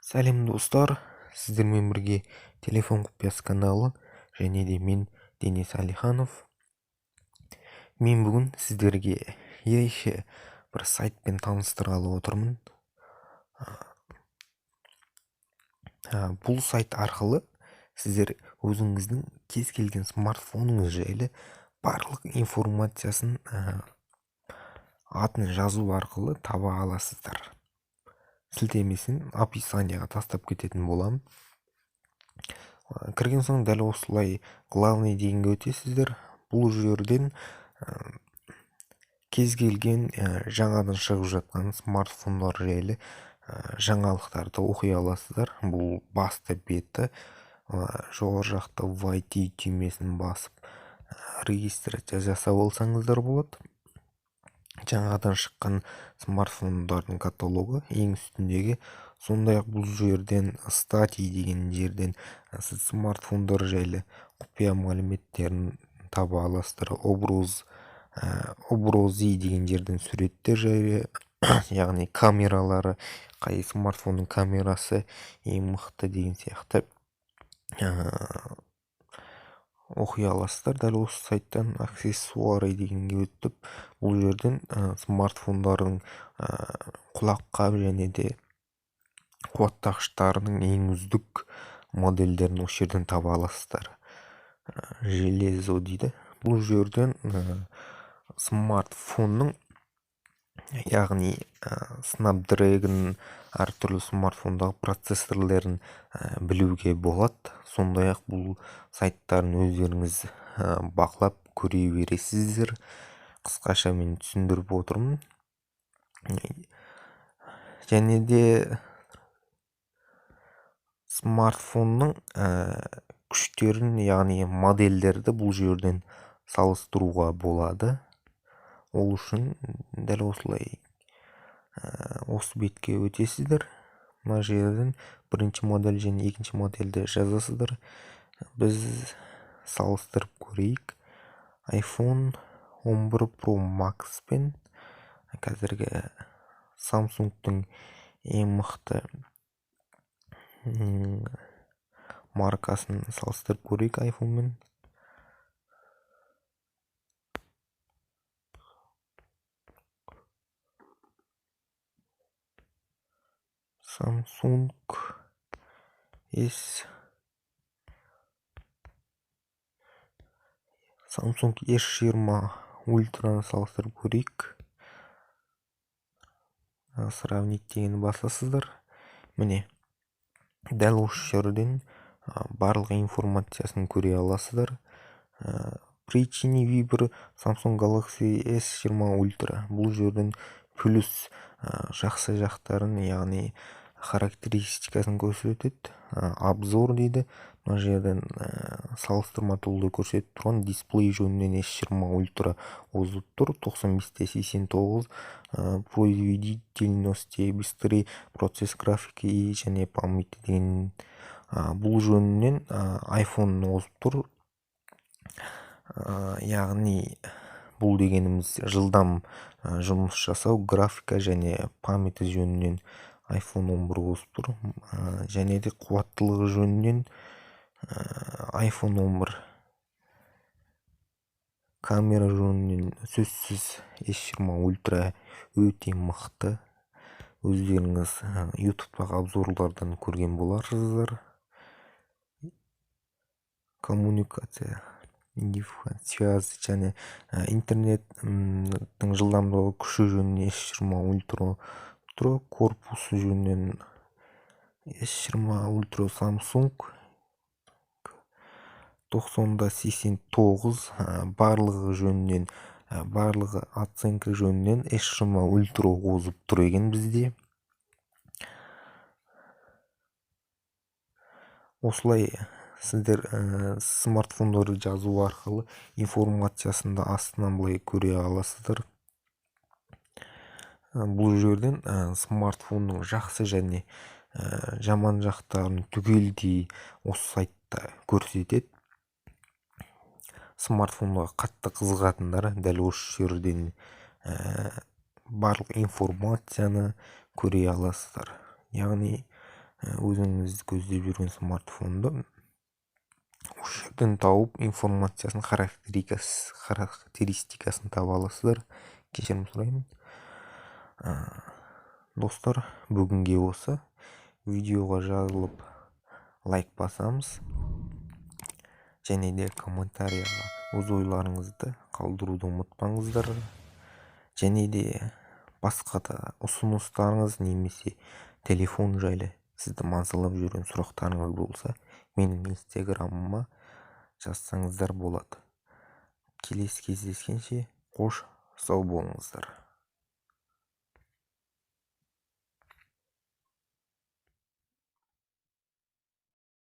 Сәлем, достар! Сіздермен бірге Телефон құпиясы каналы және де мен, Денис Алиханов. Мен бүгін сіздерге ерекше бір сайтпен таныстырғалы отырмын. Бұл сайт арқылы сіздер өзіңіздің кез келген смартфоныңыз жайлы барлық информациясын атын жазу арқылы таба аласыздар. Сілтемесін описанияға тастап кететін боламын. Кірген соң дәл осылай «Главный» дегенге өтесіздер. Бұл жерден кез келген жаңадан шығып жатқан смартфондар жайлы жаңалықтарды оқи аласыздар. Бұл басты беті. Жоғары жақта «Войти» түймесін басып, регистрация жасап алсаңыздар болады. Жаңадан шыққан смартфондардың каталогы ең үстіндегі. Сондай ақ бұл жерден, «Статьи» деген жерден сіз смартфондар жайлы құпия мәліметтерін таба аласыздар. «Образы» деген жерден суреттер жайлы, яғни камералары, қай смартфонның камерасы ең мықты деген сияқты оқи аласыздар. Дәл осы сайттан «Аксессуары» дегенге өтіп, бұл жерден смартфондардың құлаққап және де қуаттағыштарының ең үздік модельдерін осы жерден таба аласыздар. «Железо» дейді. Бұл жерден смартфонның, яғни Snapdragon, әртүрлі смартфондағы процессорлерін білуге болады. Сондай ақ бұл сайттарын өздеріңіз бақылап көре бересіздер. Қысқаша мен түсіндіріп отырмын. Және де смартфонның күштерін, яғни модельдерді бұл жерден салыстыруға болады. Ол үшін дәл осылай осы бетке өтесіздер. Мына жерден бірінші модель және екінші модельді жазасыздар. Біз салыстырып көрейік: iPhone 11 Pro Max пен қазіргі Samsungтың ең мықты маркасын салыстырып көрейік iPhoneмен. Samsung S, Samsung S20 Ультраны салыстырып көрейік. «Сравнить» дегенді басасыздар. Міне, дәл осы жерден барлық информациясын көре аласыздар. «Причины выбора Samsung Galaxy S20 Ultra». Бұл жерден плюс, жақсы жақтарын, яғни характеристикасын көрсетеді. «Обзор» дейді. Мына жерден салыстырма түрде көрсетіп тұрған: дисплей жөнінен S20 Ultra озып тұр, 95 те 89, производительности, быстрый процесс, графики и және памяти деген. Бұл жөнінен iPhone озып тұр, яғни бұл дегеніміз жылдам жұмыс жасау, графика және памяти жөнінен iPhone 11 озып тұр. Және де қуаттылығы жөнінен iPhone 11. Камера жөнінен сөзсіз S20 Ultra өте мықты. Өздеріңіз Ютубтағы обзорлардан көрген боларсыздар. Коммуникация, связь және интернеттің жылдамдығы, күші жөнінен S20 Ultra тұр. Корпусы жөнінен S20 Ultra Samsung 90 да 89. Барлығы жөнінен, барлығы оценка жөнінен S20 Ultra озып тұр екен бізде. Осылай сіздер смартфондарды жазу арқылы информациясын да астынан былай көре аласыздар. Бұл жерден смартфонның жақсы және жаман жақтарын түгелдей осы сайтта көрсетеді. Смартфонға қатты қызығатындар дәл осы жерден барлық информацияны көре аласыздар, яғни Өзіңіз көздеп жүрген смартфонды осы жерден тауып, информациясын, характеристикасын таба аласыздар. Кешірім сұраймын. Достар, бүгінге осы. Видеоға жазылып, лайк басамыз және де комментарияға өз ойларыңызды қалдыруды ұмытпаңыздар. Және де басқа да ұсыныстарыңыз немесе телефон жайлы сізді мазалап жүрген сұрақтарыңыз болса, менің Инстаграмыма жазсаңыздар болады. Келесі кездескенше, қош сау болыңыздар.